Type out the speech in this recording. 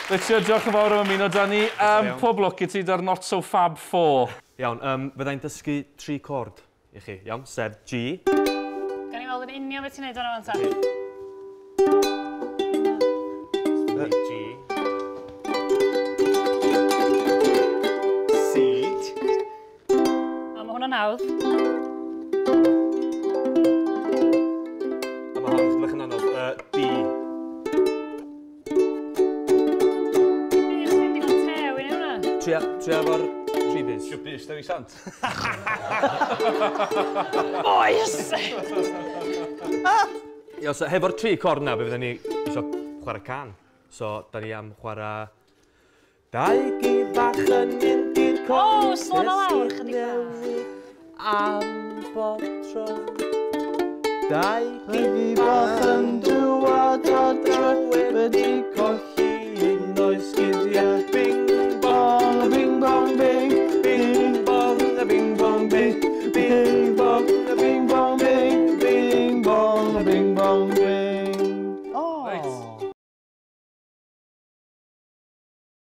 Richard, diolch yn fawr am ymuno da ni. Pob lwc i ti da'r Not So Fab 4. Iawn, fyddai'n dysgu 3 cord i chi, iawn, sef G. Gan i weld yn union beth ti'n neud o'n ta. G. C. O, mae hwnna'n hawdd. A mae hwn chydig bach yn anodd. D. Ddim digon tew i neud hwnna. Tria efo'r 3 bys. Trio bys Dewi Sant. Oes! Iawn, so hefo'r 3 cord na, fe fydden ni isio chwarae can. So, da ni am chwarae... Dau gi bach yn mynd i'r coed. O, slofa lawr chydig bach. Am bob tro. Dau gi bach yn dŵad adre wedi colli un o'i sgidiau. Bing bong, bing bong, bing, bing bong, bing bong.